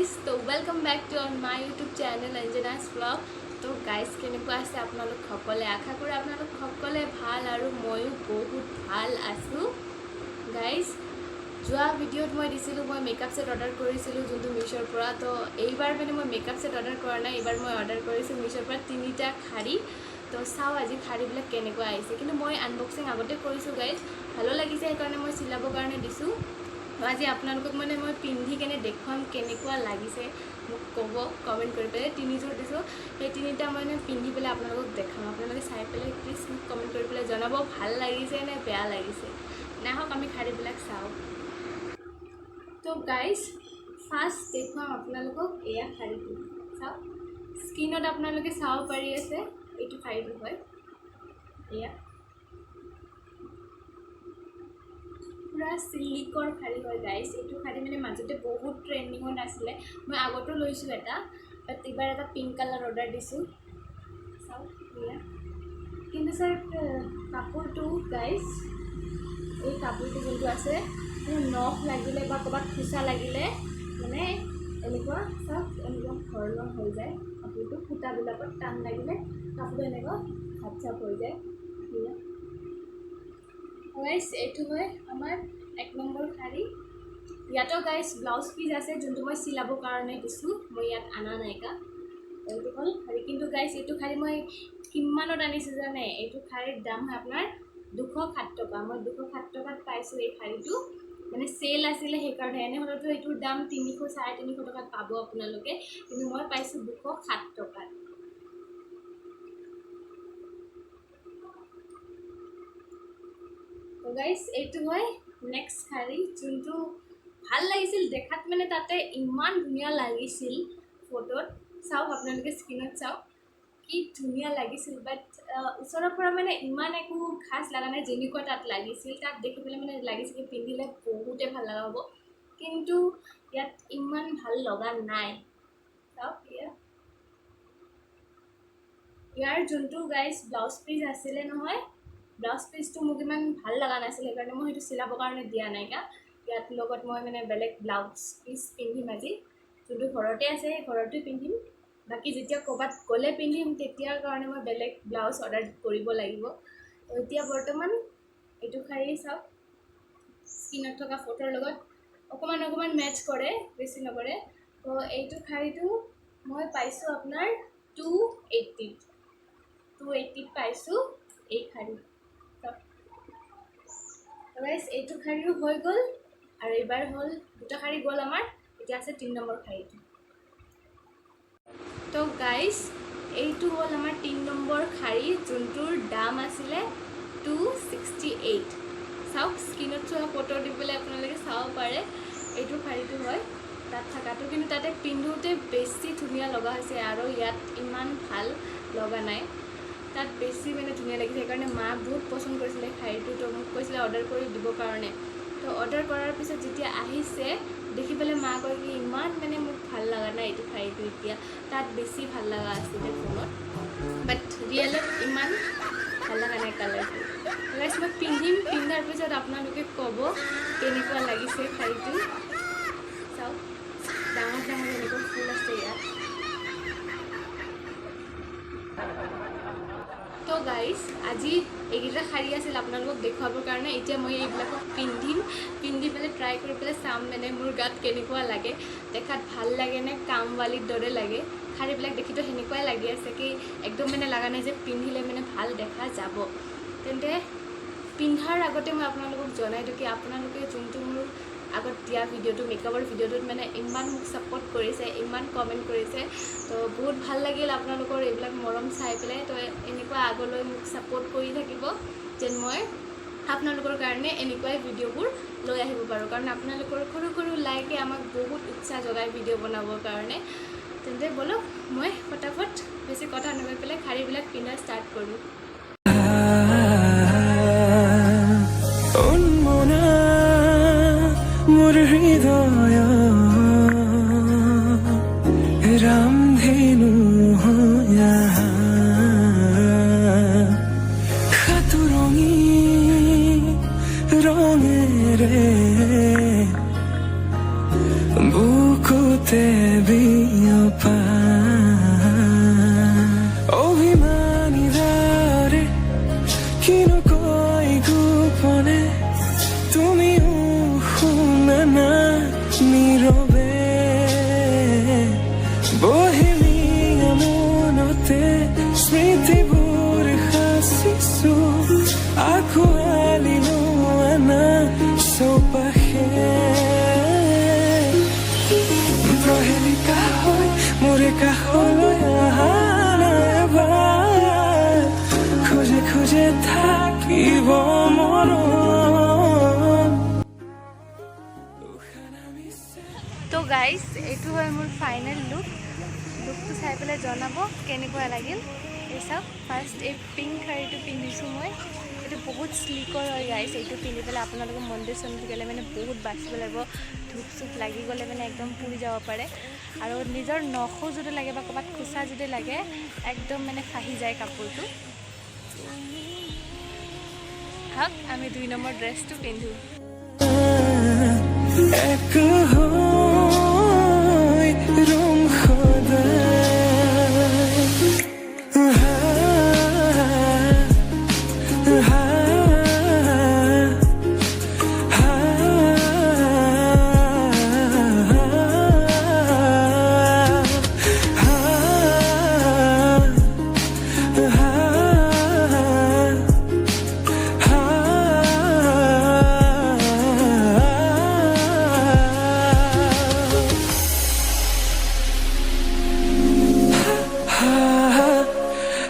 Guys, তো welcome back to on my YouTube channel Anjana's Vlog। তো guys, কেনেকুৱা আছে আপোনালোক সকলোৱে? আশা কৰোঁ আপোনালোক সকলোৱে ভাল আৰু ময়ো বহুত ভাল আছোঁ। গাইজ, যোৱা ভিডিঅ'ত মই দিছিলোঁ, মই মেকআপ ছেট অৰ্ডাৰ কৰিছিলোঁ যোনটো মিছ'ৰ পৰা। তো এইবাৰ মানে মই মেকআপ ছেট অৰ্ডাৰ কৰা নাই, এইবাৰ মই অৰ্ডাৰ কৰিছোঁ মিছ'ৰ পৰা তিনিটা শাৰী। তো চাওঁ আজি শাৰীবিলাক কেনেকুৱা আহিছে। কিন্তু মই আনবক্সিং আগতে কৰিছোঁ গাইজ, ভালো লাগিছে, সেইকাৰণে মই চিলাবৰ কাৰণে দিছোঁ। তো আজি আপোনালোকক মানে মই পিন্ধি কেনে দেখুৱাম, কেনেকুৱা লাগিছে মোক ক'ব কমেণ্ট কৰি পেলাই। তিনিযোৰ দিছোঁ, সেই তিনিটা মানে পিন্ধি পেলাই আপোনালোকক দেখাম। আপোনালোকে চাই পেলাই প্লিজ মোক কমেণ্ট কৰি পেলাই জনাব, ভাল লাগিছে নে বেয়া লাগিছে। নাহক, আমি শাৰীবিলাক চাওঁ। তো গাইজ, ফাৰ্ষ্ট দেখুৱাম আপোনালোকক এয়া শাৰীটো। চাওক, স্ক্ৰীণত আপোনালোকে চাব পাৰি আছে, এইটো শাৰীটো হয়। এয়া পূৰা চিল্কৰ শাৰী হয় গাইজ। এইটো শাৰী মানে মাজতে বহুত ট্ৰেণ্ডিঙত আছিলে। মই আগতো লৈছোঁ এটা, বাট এইবাৰ এটা পিংক কালাৰ অৰ্ডাৰ দিছোঁ। চাওক এয়া। কিন্তু ছাৰ, কাপোৰটো গাইজ, এই কাপোৰটো যোনটো আছে, মানে নখ লাগিলে বা ক'ৰবাত খোচা লাগিলে মানে এনেকুৱা, চাওক, এনেকুৱা ধৰণৰ হৈ যায় কাপোৰটো। সূতাবিলাকত টান লাগিলে কাপোৰটো এনেকুৱা ঝাপ ঝাপ হৈ যায়। এয়া গাইজ, এইটো হয় আমাৰ 1 নম্বৰ শাৰী। ইয়াতো গাইজ ব্লাউজ পিচ আছে, যোনটো মই চিলাবৰ কাৰণে দিছোঁ, মই ইয়াত অনা নাইকা। এইটো হ'ল শাৰী। কিন্তু গাইজ, এইটো শাৰী মই কিমানত আনিছোঁ জানে? এইটো শাৰীৰ দাম হয় আপোনাৰ 207 টকা। মই 207 টকাত পাইছোঁ এই শাৰীটো, মানে চেল আছিলে সেইকাৰণে। এনে হ'লেতো এইটোৰ দাম 300, 350 টকাত পাব আপোনালোকে, কিন্তু মই পাইছোঁ 207 টকাত। তো গাইজ, এইটো হয় নেক্সট শাৰী, যোনটো ভাল লাগিছিল দেখাত, মানে তাতে ইমান ধুনীয়া লাগিছিল ফটোত। চাওক আপোনালোকে, স্ক্ৰীণত চাওক, কি ধুনীয়া লাগিছিল। বাট ওচৰৰ পৰা মানে ইমান একো খাচ লগা নাই যেনেকুৱা তাত লাগিছিল। তাত দেখি পেলাই মানে লাগিছিল কি পিন্ধিলে বহুতে ভাল লগা হ'ব, কিন্তু ইয়াত ইমান ভাল লগা নাই। চাওক ইয়াত, ইয়াৰ যোনটো গাইজ ব্লাউজ পিচ আছিলে নহয়, ব্লাউজ পিচটো মোক ইমান ভাল লগা নাছিলে, সেইকাৰণে মই সেইটো চিলাবৰ কাৰণে দিয়া নাইকা। ইয়াত লগত মই মানে বেলেগ ব্লাউজ পিচ পিন্ধিম আজি, যোনটো ঘৰতে আছে, সেই ঘৰতে পিন্ধিম। বাকী যেতিয়া ক'ৰবাত গ'লে পিন্ধিম, তেতিয়াৰ কাৰণে মই বেলেগ ব্লাউজ অৰ্ডাৰ কৰিব লাগিব। তো এতিয়া বৰ্তমান এইটো শাৰী চাওক, স্ক্ৰীণত থকা ফটোৰ লগত অকণমান অকণমান মেটচ কৰে, বেছি নকৰে। তো এইটো শাৰীটো মই পাইছোঁ আপোনাৰ 280ত। 280ত পাইছোঁ এই শাৰী। গাইজ, এইটো শাৰীও হৈ গ'ল আৰু এইবাৰ হ'ল দুটা শাৰী গ'ল আমাৰ, এতিয়া আছে 3 নম্বৰ শাৰীটো। তো গাইজ, এইটো হ'ল আমাৰ 3 নম্বৰ শাৰী, যোনটোৰ দাম আছিলে 268। চাওক, স্ক্ৰীণত চোৱা ফটো দি পেলাই আপোনালোকে চাব পাৰে। এইটো শাৰীটো হয় তাত থকাটো, কিন্তু তাতে পিন্ধোতে বেছি ধুনীয়া লগা হৈছে আৰু ইয়াত ইমান ভাল লগা নাই। তাত বেছি মানে ধুনীয়া লাগিছে, সেইকাৰণে মা বহুত পচন্দ কৰিছিলে শাৰীটো। তো মোক কৈছিলে অৰ্ডাৰ কৰি দিবৰ কাৰণে। তো অৰ্ডাৰ কৰাৰ পিছত যেতিয়া আহিছে, দেখি পেলাই মা কয় কি ইমান মানে মোক ভাল লগা নাই এইটো শাৰীটো এতিয়া, তাত বেছি ভাল লগা আছিলে ফোনত, বাট ৰিয়েলত ইমান ভাল লগা নাই কালাৰটো। গাইজ, মই পিন্ধিম, পিন্ধাৰ পিছত আপোনালোকে ক'ব কেনেকুৱা লাগিছে শাৰীটো। চাওক, ডাঙৰ ডাঙৰ এনেকুৱা ফুল আছে ইয়াত। তো গাইজ, আজি এইকেইটা শাৰী আছিল আপোনালোকক দেখুৱাবৰ কাৰণে। এতিয়া মই এইবিলাকক পিন্ধিম, পিন্ধি পেলাই ট্ৰাই কৰি পেলাই চাম মানে মোৰ গাত কেনেকুৱা লাগে, দেখাত ভাল লাগে নে কামৱালীৰ দৰে লাগে। শাৰীবিলাক দেখিতো সেনেকুৱাই লাগি আছে কি একদম মানে লগা নাই যে পিন্ধিলে মানে ভাল দেখা যাব। তেন্তে পিন্ধাৰ আগতে মই আপোনালোকক জনাই দিওঁ কি আপোনালোকে যোনটো মোৰ আগত দিয়া ভিডিঅ'টো, মেকআপৰ ভিডিঅ'টোত মানে ইমান মোক ছাপৰ্ট কৰিছে, ইমান কমেণ্ট কৰিছে, তো বহুত ভাল লাগিল আপোনালোকৰ এইবিলাক মৰম চাই পেলাই। তো এনেকুৱা আগলৈ মোক ছাপৰ্ট কৰি থাকিব, যেন মই আপোনালোকৰ কাৰণে এনেকুৱাই ভিডিঅ'বোৰ লৈ আহিব পাৰোঁ, কাৰণ আপোনালোকৰ সৰু সৰু লাইকে আমাক বহুত উৎসাহ যোগায় ভিডিঅ' বনাবৰ কাৰণে। তেন্তে ব'লক, মই ফটাফট বেছি কথা নকৈ পেলাই শাৰীবিলাক পিন্ধা ষ্টাৰ্ট কৰোঁ। উন্মনা মোৰ হৃদয় ৰামধেনু হৈ আহা। সাতোৰঙী ৰঙেৰে বুকুত বিয়পা অভিমানী দৰে কিনো কয় গোপনে, তুমিও শুনা না নীৰৱে। বহেমীয়া মনতে স্মৃতিবোৰ সাঁচিছো, আঁকোৱালি লোৱা না চৌপাশে। প্ৰহেলিকা হৈ মোৰে কাষলৈ আহা না এবাৰ, খোজে খোজে থাকিব মৰম। তো গাইজ, এইটো হয় মোৰ ফাইনেল লুক। লুকটো চাই পেলাই জনাব কেনেকুৱা লাগিল। এই চাওক, ফাৰ্ষ্ট এই পিংক শাৰীটো পিন্ধিছোঁ মই। এইটো বহুত শ্লিকৰ হয় গাইজ। এইটো পিন্ধি পেলাই আপোনালোকে মন্দিৰ চন্দিৰ গ'লে মানে বহুত বাচিব লাগিব। ধূপ চুপ লাগি গ'লে মানে একদম পুৰি যাব পাৰে আৰু নিজৰ নখো যদি লাগে বা ক'ৰবাত খোচা যদি লাগে, একদম মানে ফাহি যায় কাপোৰটো। আহক, আমি 2 নম্বৰ ড্ৰেছটো পিন্ধোঁ। এক হৈ ৰম সদায়। হা, হা, হা, হা, হা, হা।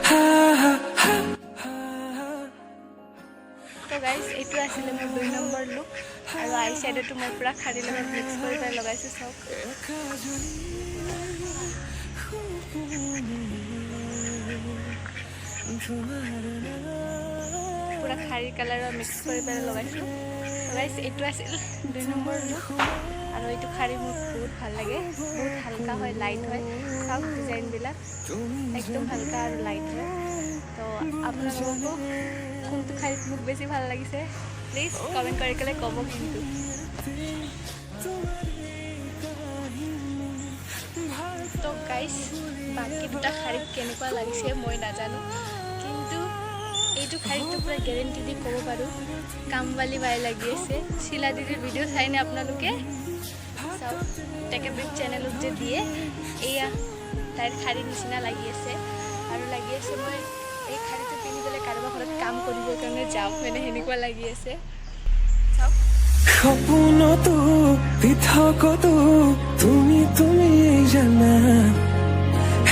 হা হা হা হা। তো গাইজ, এইটো আছিলে মোৰ 2 নম্বৰ লুক আৰু আই শ্বেডোটো মই পূৰা শাৰীৰ লগত মিক্স কৰি পেলাই লগাইছোঁ, চাওক। একাজলি সপোন তোমাৰ। পূৰা শাৰী কালাৰৰ মিক্স কৰি পেলাই লগাইছোঁ। গাইজ, এইটো আছিল 2 নম্বৰ লুক আৰু এইটো শাৰী মোক বহুত ভাল লাগে। বহুত হালকা হয়, লাইট হয়। চাওক, ডিজাইনবিলাক একদম হালকা আৰু লাইট হয়। তো আপোনালোককো কোনটো শাৰীত মোক বেছি ভাল লাগিছে, প্লিজ কমেণ্ট কৰি পেলাই ক'ব কিন্তু। তোমাৰ কাহিনী ভাল। তো গাইজ, বাকী দুটা শাৰীত কেনেকুৱা লাগিছে মই নাজানো, কিন্তু এইটো শাৰীতটো পূৰা গেৰেণ্টি দি ক'ব পাৰোঁ, কামৱালী বাই লাগি আছে। শিলা দিদিৰ ভিডিঅ' চাইনে আপোনালোকে? চাওক, টেকেব্ৰিক চেনেলত যে দিয়ে, এয়া তাইৰ শাৰী নিচিনা লাগি আছে আৰু লাগি আছে মই এই শাৰীটো পিন্ধি পেলাই কাৰোবাৰ ঘৰত কাম কৰিবৰ কাৰণে যাম, মানে সেনেকুৱা লাগি আছে, চাওক। সপোনতো পৃথকতো তুমি তুমি জানা,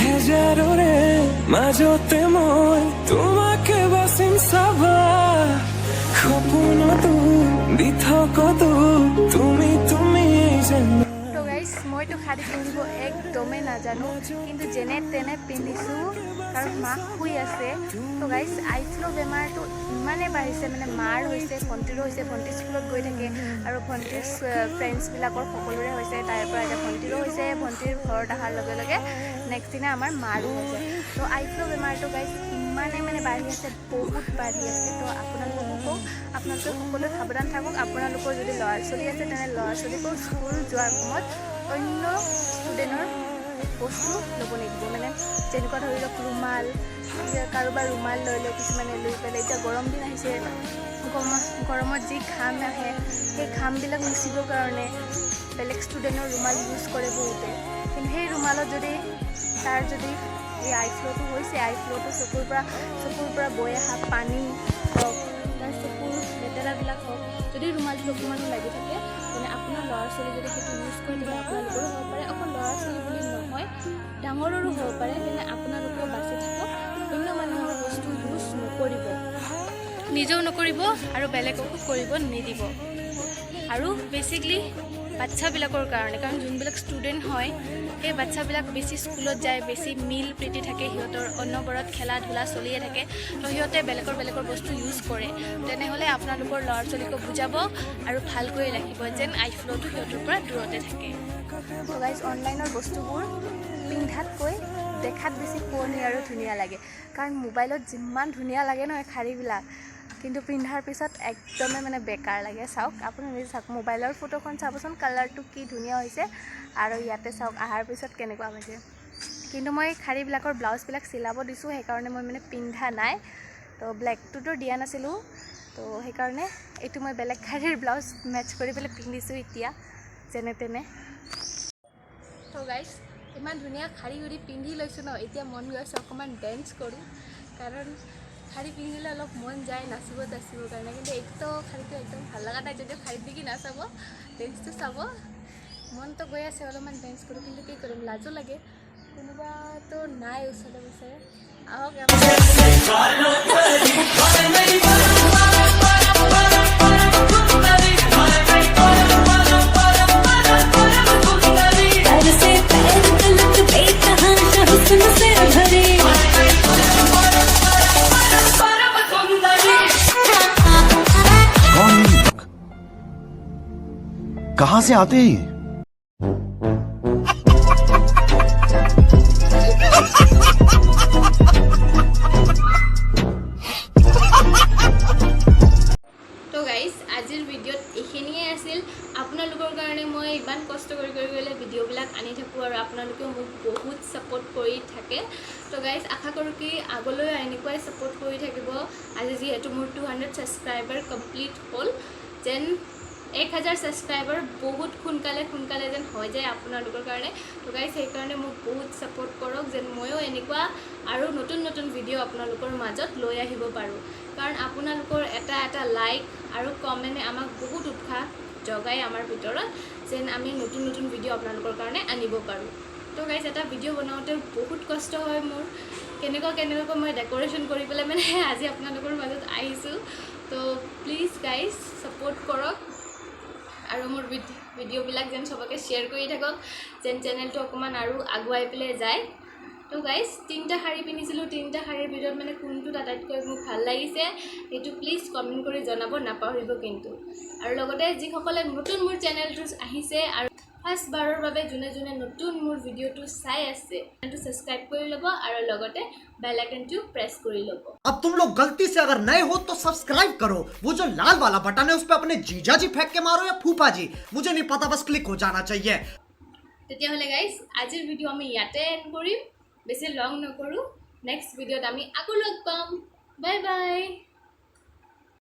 হেজাৰৰে মাজতে মই তোমাকে বাচিম চাবা। সপোনতো দিঠকতো তুমি তুমি জানা। তো গাইজ, মইতো শাৰী পিন্ধিব একদমেই নাজানো, কিন্তু যেনে তেনে পিন্ধিছোঁ, কাৰণ মা শুই আছে। তো গাইজ, আই ফ্লু বেমাৰটো ইমানেই বাঢ়িছে, মানে মাৰ হৈছে, ভণ্টিৰো হৈছে। ভণ্টি স্কুলত গৈ থাকে আৰু ভণ্টিৰ ফ্ৰেণ্ডছবিলাকৰ সকলোৰে হৈছে। তাৰে পৰা এতিয়া ভণ্টিৰো হৈছে। ভণ্টিৰ ঘৰত অহাৰ লগে লগে নেক্সট দিনা আমাৰ মাৰো হৈছে। তো আই ফ্লু বেমাৰটো গাইজ ইমানেই মানে বাঢ়ি আছে, বহুত বাঢ়ি আছে। তো আপোনালোককো কওঁ, আপোনালোকে সকলোৱে সাৱধান থাকক। আপোনালোকৰ যদি ল'ৰা ছোৱালী আছে, তেনে ল'ৰা ছোৱালীকো স্কুল যোৱাৰ সময়ত অন্য ষ্টুডেণ্টৰ বস্তু ল'ব নিদিব। মানে যেনেকুৱা ধৰি লওক ৰুমাল, এতিয়া কাৰোবাৰ ৰুমাল লৈ লয় কিছুমানে, লৈ পেলাই এতিয়া গৰম দিন আহিছে, গৰমত যি ঘাম আহে, সেই ঘামবিলাক মুচিবৰ কাৰণে বেলেগ ষ্টুডেণ্টৰ ৰুমাল ইউজ কৰে বহুতে। কিন্তু সেই ৰুমালত যদি তাৰ যদি এই আই ফ্ল'টো হৈছে, আই ফ্ল'টো চকুৰ পৰা বৈ অহা পানী হওক, তাৰ চকুৰ লেতেৰাবিলাক হওক, যদি ৰুমালটোত অকণমানো লাগি থাকে, তেনে আপোনাৰ ল'ৰা ছোৱালী যদি সেইটো ইউজ কৰে, তেতিয়া আপোনালোকৰো হ'ব পাৰে। অকল ল'ৰা ছোৱালী বুলি নহয়, ডাঙৰৰো হ'ব পাৰে। তেনে আপোনালোকেও বাচি থাকক, অন্য মানুহৰ বস্তু ইউজ নকৰিব, নিজেও নকৰিব আৰু বেলেগকো কৰিব নিদিব। আৰু বেচিকলি বাচ্ছাবিলাকৰ কাৰণে, কাৰণ যোনবিলাক ষ্টুডেণ্ট হয়, সেই বাচ্ছাবিলাক বেছি স্কুলত যায়, বেছি মিল প্ৰীতি থাকে সিহঁতৰ, অনবৰত খেলা ধূলা চলিয়ে থাকে। তো সিহঁতে বেলেগৰ বেলেগৰ বস্তু ইউজ কৰে। তেনেহ'লে আপোনালোকৰ ল'ৰা ছোৱালীকো বুজাব আৰু ভালকৈ ৰাখিব, যেন আই ফ্ল'টো সিহঁতৰ পৰা দূৰতে থাকে। তো গাইজ, অনলাইনৰ বস্তুবোৰ পিন্ধাতকৈ দেখাত বেছি শুৱনি আৰু ধুনীয়া লাগে, কাৰণ মোবাইলত যিমান ধুনীয়া লাগে নহয় শাৰীবিলাক। কিন্তু পিন্ধাৰ পিছত একদমেই মানে বেকাৰ লাগে। চাওক, আপুনি নিজে চাওক, মোবাইলৰ ফটোখন চাবচোন, কালাৰটো কি ধুনীয়া হৈছে, আৰু ইয়াতে চাওক অহাৰ পিছত কেনেকুৱা হৈছে। কিন্তু মই শাৰীবিলাকৰ ব্লাউজবিলাক চিলাব দিছোঁ, সেইকাৰণে মই মানে পিন্ধা নাই। তো ব্লেকটোতো দিয়া নাছিলোঁ, তো সেইকাৰণে এইটো মই বেলেগ শাৰীৰ ব্লাউজ মেটচ কৰি পেলাই পিন্ধিছোঁ এতিয়া যেনে তেনে। তো গাইজ, ইমান ধুনীয়া শাৰী উৰি পিন্ধি লৈছোঁ ন, এতিয়া মন গৈ আছে অকণমান ডেন্স কৰোঁ, কাৰণ শাৰী পিন্ধিলে অলপ মন যায় নাচিব তাচিবৰ কাৰণে। কিন্তু এইটোতো শাৰীটো একদম ভাল লগা নাই, যদিও শাৰীত দেখি নাচাব, ডেন্সটো চাব। মনটো গৈ আছে অলপমান ডেন্স কৰোঁ, কিন্তু কি কৰিম, লাজো লাগে, কোনোবাতো নাই ওচৰে পাজৰে। আহক। सर से पैर तलक बेतहाशा हुस्न से भरे। कौन है ये लोग? कहां से आते हैं ये? তো গাইজ, আজিৰ ভিডিঅ'ত এইখিনিয়ে আছিল। আপোনালোকৰ কাৰণে মই ইমান কষ্ট কৰি কৰি পেলাই ভিডিঅ'বিলাক আনি থাকোঁ আৰু আপোনালোকেও মোক বহুত ছাপোৰ্ট কৰি থাকে। তো গাইজ, আশা কৰোঁ কি আগলৈ এনেকুৱাই ছাপোৰ্ট কৰি থাকিব। আজি যিহেতু মোৰ 200 ছাবস্ক্ৰাইবাৰ কমপ্লিট হ'ল, যেন 1000 ছাবস্ক্ৰাইবাৰ বহুত সোনকালে সোনকালে যেন হৈ যায় আপোনালোকৰ কাৰণে। তো গাইজ, সেইকাৰণে মোক বহুত ছাপোৰ্ট কৰক, যেন ময়ো এনেকুৱা আৰু নতুন নতুন ভিডিঅ' আপোনালোকৰ মাজত লৈ আহিব পাৰোঁ, কাৰণ আপোনালোকৰ এটা এটা লাইক আৰু কমেণ্টে আমাক বহুত উৎসাহ জগায় আমাৰ ভিতৰত, যেন আমি নতুন নতুন ভিডিঅ' আপোনালোকৰ কাৰণে আনিব পাৰোঁ। তো গাইজ, এটা ভিডিঅ' বনাওঁতে বহুত কষ্ট হয় মোৰ। কেনেকুৱা কেনেকুৱাকৈ মই ডেক'ৰেশ্যন কৰি পেলাই মানে আজি আপোনালোকৰ মাজত আহিছোঁ। তো প্লিজ গাইজ, ছাপোৰ্ট কৰক আৰু মোৰ ভিডিঅ'বিলাক যেন চবকে শ্বেয়াৰ কৰি থাকক, যেন চেনেলটো অকণমান আৰু আগুৱাই পেলাই যায়। তো গাইজ, তিনিটা শাৰী পিন্ধিছিলোঁ, তিনিটা শাৰীৰ ভিতৰত মানে কোনটোত আটাইতকৈ মোক ভাল লাগিছে, সেইটো প্লিজ কমেণ্ট কৰি জনাব নাপাহৰিব কিন্তু। আৰু লগতে যিসকলে নতুন মোৰ চেনেলটো আহিছে আৰু ফাৰ্ষ্টবাৰৰ বাবে যোনে যোনে নতুন মোৰ ভিডিঅ'টো চাই আছে, চেনেলটো ছাবস্ক্ৰাইব কৰি ল'ব আৰু লগতে বেল আইকনটো প্ৰেছ কৰি ল'ব। अब तुम लोग गलती से अगर नए हो तो सब्सक्राइब करो। वो जो लाल वाला बटन है, उस पर अपने जीजा जी फेंक के मारो या फूफा जी, मुझे नहीं पता, बस क्लिक हो जाना चाहिए। তেতিয়াহ'লে গাইজ, আজিৰ ভিডিঅ' আমি ইয়াতে এণ্ড কৰিম, বেছি লং নকৰোঁ। নেক্সট ভিডিঅ'ত আমি আকৌ লগ পাম। Bye bye.